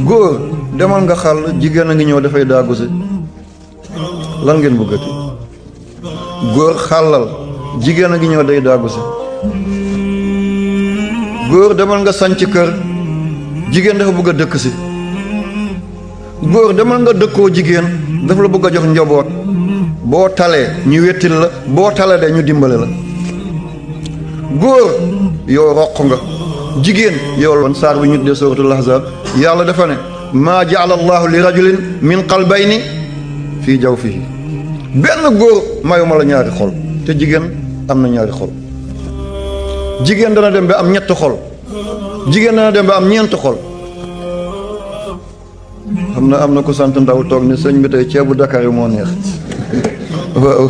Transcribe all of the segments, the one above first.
góor demal nga xàll jigéen a ngi ñëw dafay daagu si lan ngeen bëggati góor xàllal jigéen a ngi ñëw day daagu si góor demal nga sanc kër jigéen dafa bëgg a dëkk si góor demal nga dëkkoo jigéen dafa la bëgg a jox njaboot boo talee ñu wettil la boo talee de ñu dimbale la góor yow roq nga jigéen yow loon saar bi ñu tuddee suratul ahzab yàlla dafa ne maa jaala allahu li rajulin min qalbayni fii jawfihi benn góor mayuma la ñaari xol te jigéen am na ñaari xol jigéen dana dem ba am ñett xol jigéen dana dem ba am ñeent xol am na ko sant ndaw toog ne sëñ bi tey ceebu Dakar yi moo neex waaw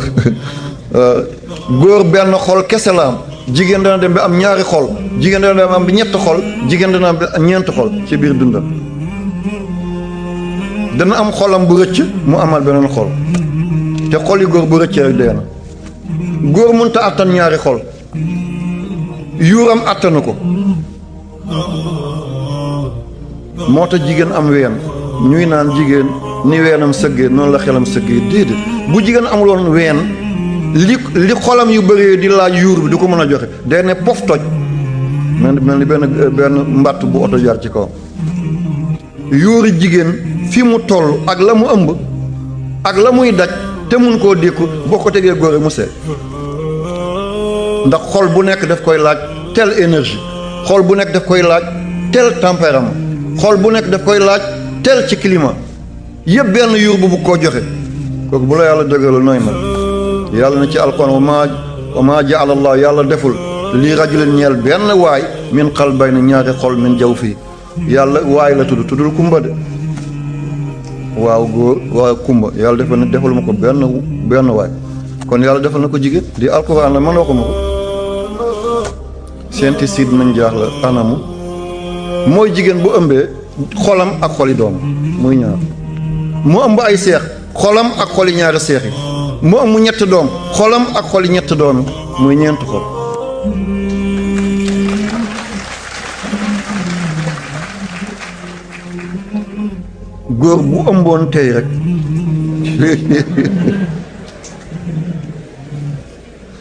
góor benn xol kese la am jigéen dana dem ba am ñaari xol jigéen dana dem ba am ñett xol jigéen dana am ba ñeent xol ci biir dundam dana am xolam bu rëcc mu amal beneen xol te xol yi góor bu rëccee rek dee na góor mënta àttan ñaari xol yuuram àttanu ko moo tax jigéen am ween ñuy naan jigéen ni weenam sëggee noonu la xelam sëggee déedéet bu jigéen amuloon ween li xolam yu bëree di laaj yuur bi du ko mën a joxe day ne pof toj mel ni benn mbàtt bu oto jaar ci kaw yuuri jigéen fi mu toll ak la mu ëmb ak la muy daj te mun koo dékku boo ko tegee góor mu seet ndax xol bu nekk daf koy laaj telle énergie xol bu nekk daf koy laaj tel tempérament xol bu nekk daf koy laaj tel ci climat yëpp benn yuur bu koo joxe kooku bu la yàlla dëggalul nooy mel yàlla na ci alquran wa maa jaala allah yàlla deful lii rajulin ñeel benn waay min qalbayni ñaari xol min jaw fii yàlla waay la tuddul kumba de waaw góor waaw kumba yàlla defal ma ko benn waay kon yàlla defal na ko jigéen di alquran la man waxuma ko seenti siid nañ jaax la anamu mooy jigéen bu ëmbee xolam ak xoli doom muy ñaar mu ëmb ay seex xolam ak xoli ñaari seex yi mu ëmb ñett doom xolam ak xoli ñett doom yi muy ñeent xol góor bu ëmboon tey rek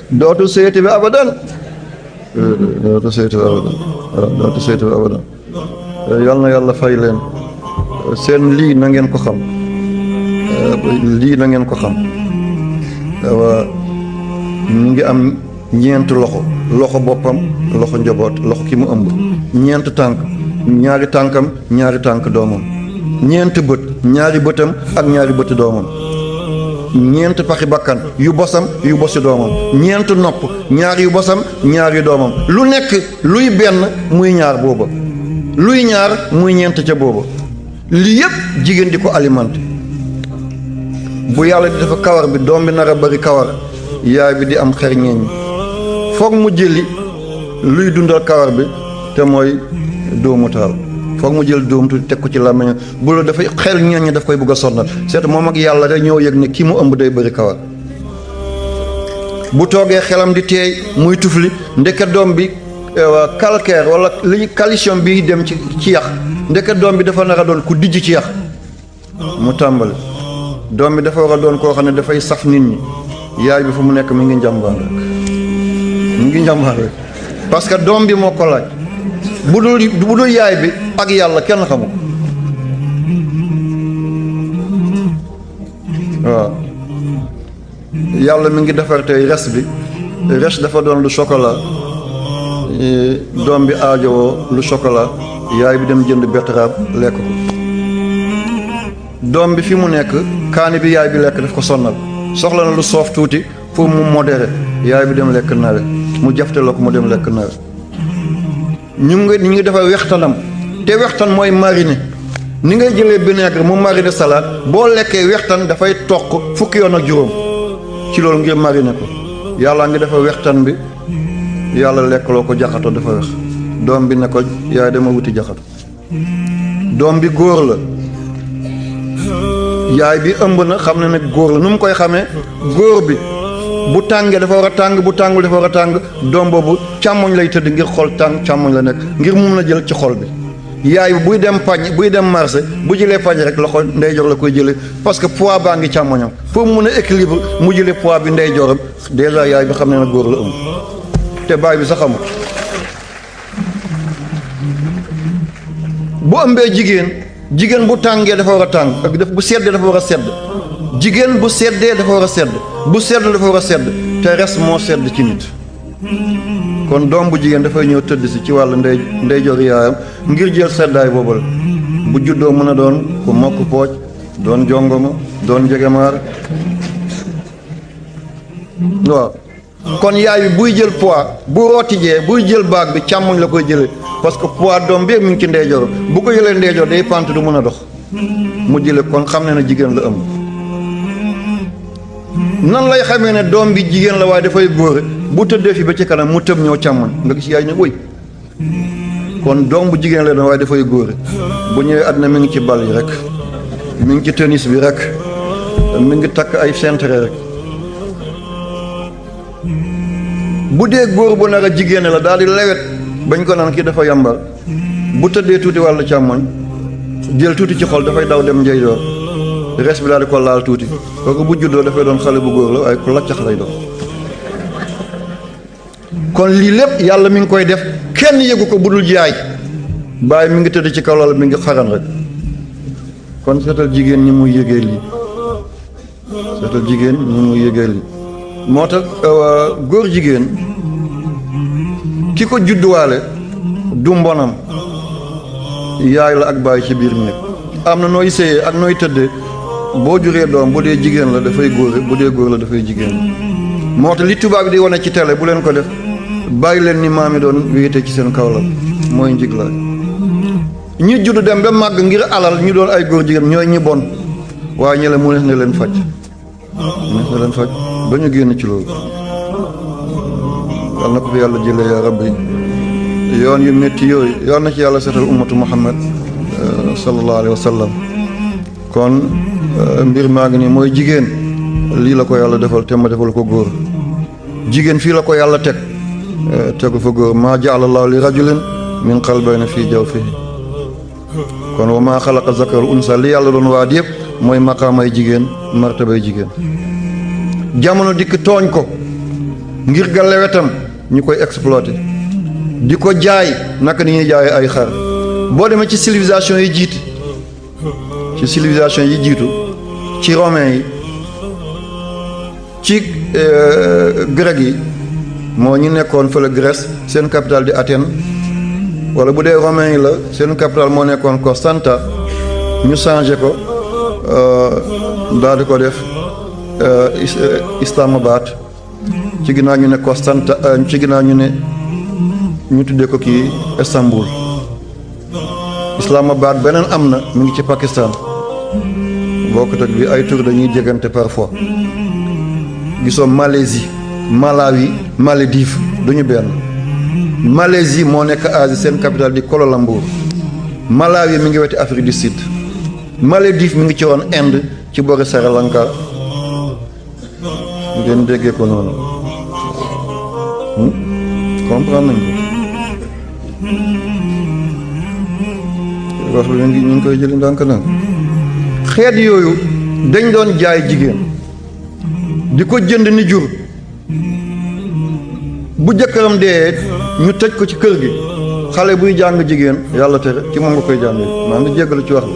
dootu seeti bi abadan dootu seeti bi abadan yal na yàlla fay leen seen lii na ngeen ko xam lii na ngeen ko xam ñu ngi am ñeent loxo boppam loxo njaboot loxo ki mu ëmb ñeent tànk ñaari tànkam ñaari tànk doomam ñeent bët ñaari bëtam ak ñaari bëti doomam ñeent paxi bakkan yu bosam yu bosi doomam ñeent nopp ñaar yu bosam ñaar yu doomam lu nekk luy benn muy ñaar booba luy ñaar muy ñeent ca booba lii yëpp jigéen di ko alimenté bu yàlla di dafa kawar bi doom bi nar a bari kawar yaay bi di am xer ñeeñ foog mu jëli luy dundal kawar bi te mooy dóomu taal foog mu jël dóom tuuti teg ko ci làmmiñ bu la dafay xel ñeeñ ñi daf koy bëgg a sonnal seet moom ak yàlla rek ñoo yëg ne kii mu ëmb day bëri kawar bu toogee xelam di teey muy tufli ndeket doom bi calcaire wala li calcium bi dem ci yax ndeket doom bi dafa nar a doon ku dijj ci yax mu tàmbali doom bi dafa war a doon koo xam ne dafay saf nit ñi yaay bi fu mu nekk mi ngi njàmbaar rek mi ngi njàmbaar rek parce que doom bi moo ko laaj bu dul yaay bi ak yàlla kenn xamu waaw yàlla mi ngi defar tey res bi res dafa doon lu chocolat doom bi aajowoo lu chocolat yaay bi dem jënd betterave lekk ko doom bi fi mu nekk kaani bi yaay bi lekk daf ko sonnal soxla na lu soof tuuti pour mu modéré yaay bi dem lekk nawe mu jafte la ko mu dem lekk nawe ñu ngi defar wextanam te wextan mooy mariner ni ngay jëlee vinaigre mu mariner salade boo lekkee wextan dafay toq fukki yoon ak juróom ci loolu ngir mariner ko yàlla ngi defar wextan bi yàlla lekkaloo ko jaxato dafa wex doom bi ne ko yaay dama wuti jaxato doom bi góor la yaay bi ëmb na xam ne nag góor la nu mu koy xamee góor bi bu tàngee dafa war a tàng bu tàngul dafa war a tàng doom boobu càmmoñ lay tëdd ngir xol tàng càmmoñ la nekk ngir mun na jël ci xol bi yaay bi buy dem pañ buy dem marché bu jëlee pañ rek loxo ndeyjoor la koy jëlee parce que poids baa ngi càmmoñam pour mu mën a équilibre mu jëlee poids bi ndeyjooram déjà yaay bi xam ne na góor la ëmb te baay bi sax xamul. bu ëmbee jigéen bu tàngee dafa war a tàng ak bu seddee dafa war a sedd jigéen bu seddee dafa war a sedd bu sedd dafa war a sedd te res moo sedd ci nit. kon doom bu jigéen dafay ñëw tëdd si ci wàllu ndeyjoor yaayam ngir jël seddaay boobu la bu juddoo mën a doon ku mokk pooc doon jongoma doon njegemaar waaw. kon yaay bi buy jël poids bu rootijee buy jël baag bi càmmoñ la koy jëlee parce que poids doom bi mi ngi ci ndeyjoor bu ko jëlee ndeyjoor day pant du mën a dox mu jële kon xam ne na jigéen la ëmb. nan lay xamee ne doom bi jigéen la waaye dafay góore bu tëddee fi ba ci kanam mu tëb ñëw càmmoñ nga gis yaay ne wëy kon doom bu jigéen la doon waaye dafay góore bu ñëwee àddina mi ngi ci bal yi rek mi ngi ci tennis bi rek mi ngi takk ay centre rek. bu dee góor bu nar a jigéen la daal di lewet bañ ko naan kii dafa yàmbar bu tëddee tuuti wàllu càmmoñ jël tuuti ci xol dafay daw dem njeyjoor res bi daal di ko laal tuuti kooku bu juddoo dafay doon xale bu góor la waaye ku laccax lay doon. kon lii lépp yàlla mi ngi koy def kenn yëgu ko budul jaay bàyyi mi ngi tëdd ci kaw lal mi ngi xaran rek kon seetal jigéen ñi muy yëgee lii seetal jigéen ñi muy yëgee lii moo tax góor jigéen ki ko judduwaale du mbonam yaay la ak bàyyi ci biir néeg am na nooy séyee ak nooy tëddee boo juree doom bu dee jigéen la dafay góore bu dee góor la dafay jigéen moo tax li tubaab bi di wane ci télé bu leen ko def bàyyi leen ni maam yi doon wéete ci seen kaw la mooy njiglaay ñi judd dem ba màgg ngir alal ñu doon ay góor jigéen ñooy ñi bon waaye ñe la mu neex na leen faj ba ñu génn ci loolu yal na ko fi yàlla jëlee yaa rabbi yoon yu métti yooyu yal na ci yàlla seetal ummatu muhammad sallallahu alayhi wa sallam kon mbir maa ngi nii mooy jigéen lii la ko yàlla defal te ma defal ko góor jigéen fii la ko yàlla tegu fa góor maa jaala allahu li rajulin min qalbayni fii jawfihi kon wa maa xalaqa zakar unsa li yàlla doon waat yëpp mooy maqaamay jigéen martabay jigéen jamono dikk tooñ ko ngir ga lewetam ñu koy exploité di ko jaay naka ni ñuy jaay ay xar boo demee ci civilisation yi jiitu ci romain yi ci grec yi moo ñu nekkoon fële Grèce seen capitale di Athènes wala bu dee romain yi la seen capitale moo nekkoon Constanta ñu changé ko daal di ko def Islamabad ci ginnaaw ñu ne Constanta ci ginnaaw ñu ne ñu tuddee ko kii Istanbul. Islamabad beneen am na mu ngi ci Pakistan bokkut ak bi ay tur dañuy jegante parfois gisoo Malaisie Malawi Maldives duñu benn. Malaisie moo nekk Asie seen capitale di Kuala Lumpur Malawi mi ngi weti Afrique du Sud Maldives mi ngi ci woon Inde ci boori Sri Lanka ngeen déggee ko noonu comprendre nañ ko wax bi ñu ngi koy jëli ndànk nag xeet yooyu dañ doon jaay jigéen di ko jënd ni jur bu jëkkëram dee ñu tëj ko ci kër gi xale buy jàng jigéen yàlla tere ci moom nga koy jàng maa ngi jéggalu ci wax bi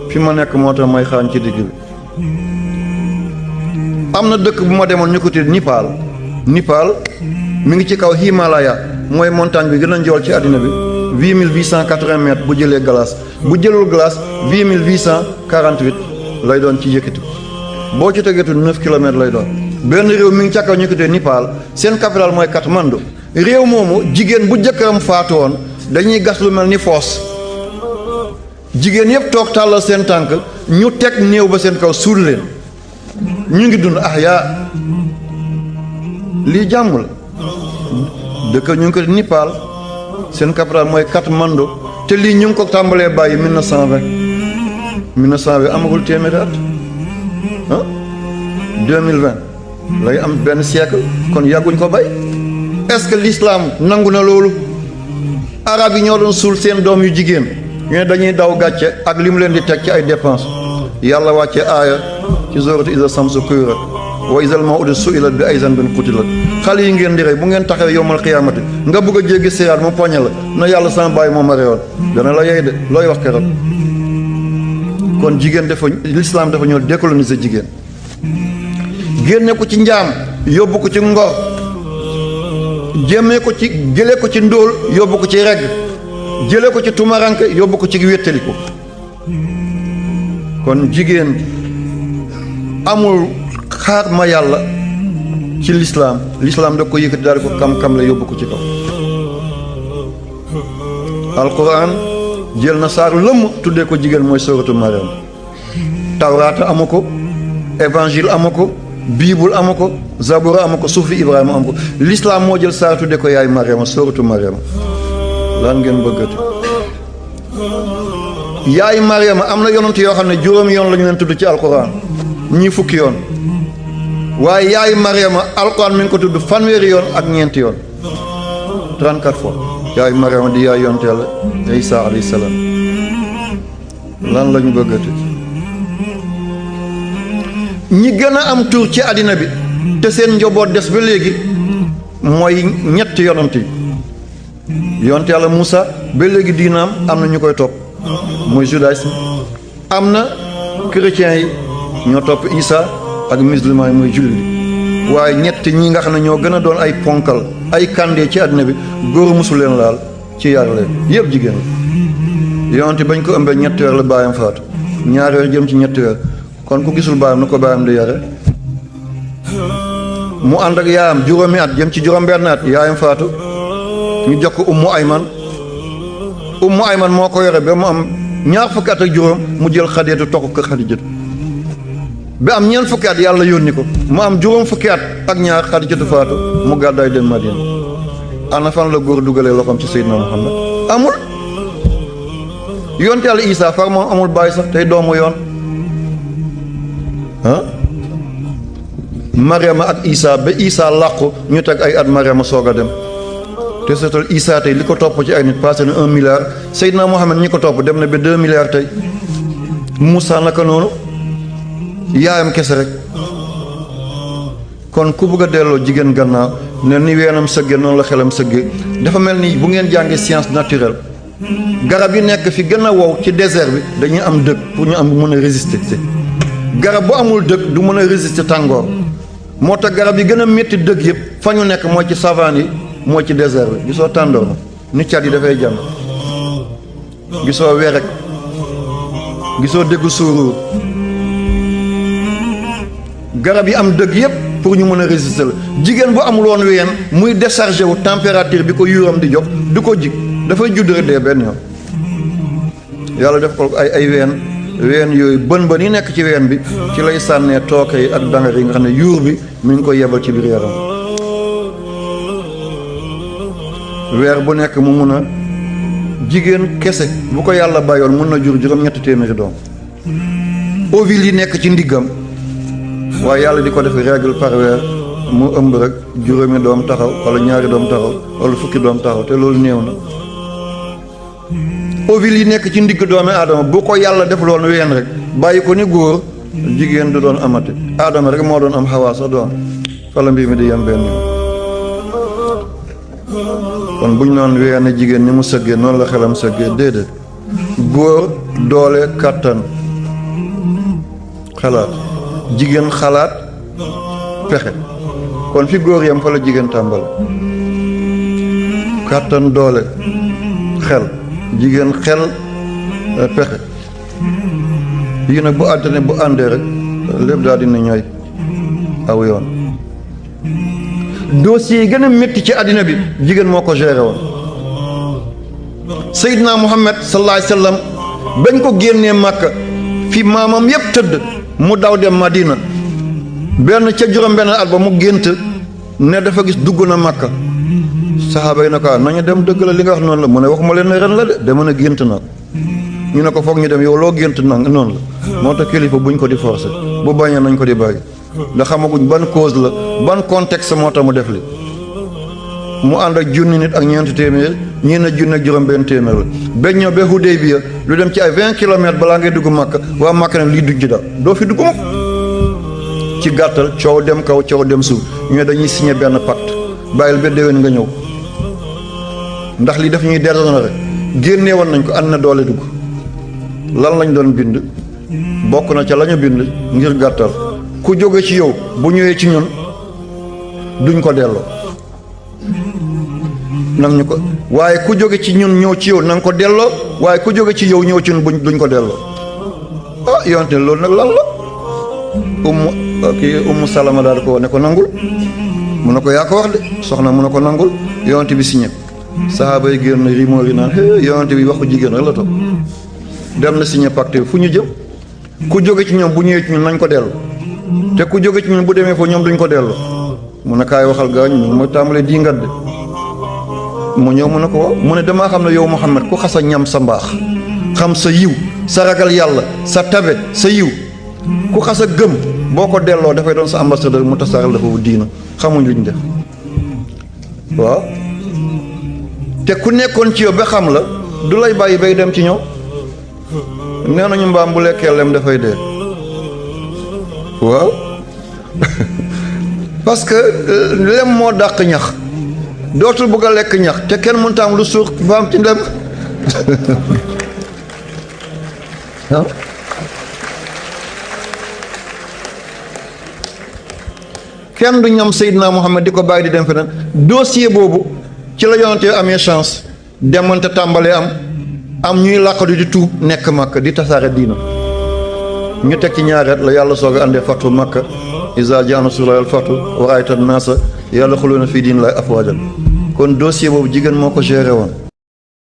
fi ma nekk moo tax may xaañ ci digg bi am na dëkk bu ma demoon ñu ko tudd Nipal mi ngi ci kaw Himalaya mooy montagne bi gën a njool ci àddina bi 8880 mètres bu jëlee glace bu jëlul glace 8848 lay doon ci yëkkati boo ci tegeetu 9 kilomètres lay doon benn réew mi ngi ca kaw ñu ko tudd Nipal seen capitale mooy Katmandu réew moomu jigéen bu jëkkëram faatu woon dañuy gas lu mel ni foos jigéen yëpp toog tàllal seen tànk ñu teg néew ba seen kaw suul leen ñu ngi dund yaa lii jàmm la dëkk ñu ngi ko Nipal seen capital mooy Katmandu te lii ñu ngi ko tàmbalee bàyyi 1920 amagul téeméeri at 2020 lay am benn siècle kon yàgguñ ko bay est-ce que l'islam nangu na loolu arab yi ñoo doon suul seen doom yu jigéen ñu ne dañuy daw gàcce ak li mu leen di teg ci ay dépense yàlla wàcce aaya ci sooratu iza samsu kuwirat wa izal maw'udatu su'ilat bi ay zanbin qutilat xale yi ngeen di rey bu ngeen taxawee yowmal xiyaamati nga bëgg a jéggi siraat mu poñe la na yàlla sama bàyyi moo ma reyoon dana la yey de looy wax keroog. kon jigéen dafa l'islam dafa ñëw décoloniser jigéen génne ko ci njaam yóbbu ko ci ngor jëmee ko ci jëlee ko ci ndóol yóbbu ko ci regg jëlee ko ci tumaranke yóbbu ko ci wéttaliku. kon jigéen amul xaar ma yàlla ci l'islam da ko yëkkati daal ko kam-kam la yóbbu ko ci kaw. alquran jël na saar lëmm tuddee ko jigéen mooy sooratu Mariam. tawraata amu ko, évangile amu ko, biibul amu ko, zabura amu ko, suufi Ibrahima amu ko. l'islam moo jël saar tuddee ko yaay Mariama sooratu Mariam. lan ngeen bëggati yaay Mariama am na yonent yoo xam ne juróomi yoon la ñu leen tudd ci alquran ñii fukki yoon waaye yaay Mariama alquran mi ngi ko tudd fanweeri yoon ak ñeenti yoon 34 fois yaay Mariama di yaay yonent yàlla Isa alayhi salaam. lan la ñu bëggati ñi gën a am tur ci àddina bi te seen njaboot des ba léegi mooy ñetti yonent yi. yonent yàlla Moussa ba léegi diinaam am na ñu koy topp mooy judaïsme am na chrétiens yi ñoo topp Isa ak musulman yi mooy julli waaye ñett ñi nga xam ne ñoo gën a doon ay ponkal ay kàndee ci àddina bi góor musu leen laal ci yar leen yëpp jigéen la. yonent bañ ko ëmbee ñetti weer la baayam faatu ñaari weer jëm ci ñetti weer kon ku gisul baayam na ko baayam di yare. mu ànd ak yaayam juróomi at jëm ci juróom-benn at yaayam faatu ñu jox ko ummu ayman moo ko yore ba mu am ñaar fukki at ak juróom mu jël xadeetu toxu ko xadijatu ba am ñeent fukki at yàlla yónni ko mu am juróom fukki at ak ñaar xadijatu faatu mu gàddaay dem Madina. ana fan la góor dugalee loxoom ci Seydina Muhammad amul. yonte yàlla Isa far moom amul bàyyi sax tey doomu yoon Mariama ak Isa ba Isa làqu ñu teg ay at Mariama soog a dem. te seetal Isa tey li ko topp ci ay nit passé na 1 milliard Seydina Mohamed ñi ko topp dem na ba 2 milliards tey Moussa naka noonu yaayam kese rek. kon ku bëgg a delloo jigéen gannaaw ne ni weenam sëggee noonu la xelam sëggee dafa mel ni bu ngeen jàngee science naturelle garab yi nekk fi gën a wow ci désert bi dañuy am dëkk pour ñu am mën a résister garab bu amul dëkk du mën a résister tàngoor moo tax garab yi gën a métti dëkk yëpp fa ñu nekk moo ci savane yi moo ci désert bi gisoo tàndoor ma ni cat yi dafay jàmm gisoo werek gisoo déggu suuruur garab yi am dëgg yëpp pour ñu mën a résister la jigéen bu amul woon ween muy déchargé wu température bi ko yuuram di jox du ko jig dafay judd rek dee benn yoon. yàlla def ko ay ween yooyu bën yi nekk ci ween bi ci lay sànnee tooke yi ak dangar yi nga xam ne yuur bi mi ngi koy yebal ci biir yaram weer bu nekk mu mun a jigéen kese bu ko yàlla bàyyoon mun na jur juróom-ñetti téeméeri doom ovules yi nekk ci ndiggam waaye yàlla di ko def règle par weer mu ëmb rek juróomi doom taxaw wala ñaari doom taxaw wala fukki doom taxaw te loolu néew na ovules yi nekk ci ndigg doomi aadama bu ko yàlla def loon ween rek bàyyi ko ni góor jigéen du doon amati aadama rek moo doon am xawaa sa doom fala mbir mi di yem benn yoon kon bu ñu noon ween jigéen ni mu sëggee noonu la xelam sëggee déedéet góor doole kàttan xalaat jigéen xalaat pexe kon fi góor yam fa la jigéen tàmbal kàttan doole xel jigéen xel pexe yii nag bu àddina bu àndee rek lépp daal dina ñooy aw yoon dossier yi gën a métti ci àddina bi jigéen moo ko géré woon Seydina Muhammad sallallahu alayhi wa sallam bañ ko génnee Màkka fi maamam yépp tëdd mu daw dem Madina benn ca juróom-benn at ba mu gént ne dafa gis dugg na Màkka saxaaba yi ne ko nañu dem dëgg la li nga wax noonu la mu ne waxuma leen ne ren la de dama ne gént na ñu ne ko foog ñu dem yow loo gént nag noonu la moo tax kilifa buñ ko di forcer bu bañee nañ ko di bàyyi ndax xamaguñ ban cause la ban contexte moo tax mu def li mu ànd ak junni nit ak ñeenti téeméer ñii na junni ak juróom-benn téeméer la ba ñëw ba Hudaybiya lu dem ci ay 20 kilomètres balaa ngay dugg Makka waa Makka ne lii dugg da doo fi dugg mukk ci gàttal coow dem kaw coow dem suuf ñoo dañuy signé benn pacte bàyyil ba déwén nga ñëw ndax li daf ñuy déshonoré génnee woon nañ ko ànd na doole dugg lan lañ doon bind bokk na ca la ñu bind ngir gàttal ku jóge ci yow bu ñëwee ci ñun duñ ko delloo nag ñu ko waaye ku jóge ci ñun ñëw ci yow na nga ko delloo waaye ku jóge ci yow ñëw ci ñun duñ ko delloo ah yonte loolu nag lan la ummu salama daal ko ne ko nangul mu ne ko yaa ko wax de soxna mu ne ko nangul yonte bi signé sahaaba yi génn rimoor yi naan yonte bi waxu jigéen rek la topp dem na signé pacte fu ñu jëm ku jóge ci ñoom bu ñëwee ci ñun nañ ko dellu te ku jóge ci ñun bu demee foofu ñoom duñ ko dellu mu ne kaay waxal gaañ ñu ma tàmbalee di ngat de mu ñëw mu ne ko waaw mu ne damaa xam ne yow Muhammad ku xasa ñam sa mbaax xam sa yiw sa ragal yàlla sa tabe sa yiw ku xasa gëm boo ko delloo dafay doon sa ambassadeur mu tasaaral dafa wu diina xamuñ luñ def waaw te ku nekkoon ci yow ba xam la du lay bàyyi bay dem ci ñëw nee nañu mbaam bu lekkee lem dafay dee waaw parce que lem moo dàq ñax dootul bëgg a lekk ñax te kenn mënut a am lu suur faam ci ndem kenn du ñam Seydina Muhammad di ko bàyyi di dem feneen dossier boobu ci la yonante amee chance demante tàmbalee am ñuy làqatu di tuub nekk Makka di tasaare diina ñu teg ci ñaareet la yàlla soog a àndee fatu Makka iza jaa nasrullaahi wal fathu wa ra'ayta an-naasa yadxuluuna fii diinillaahi afwaajan kon dossier boobu jigéen moo ko géré woon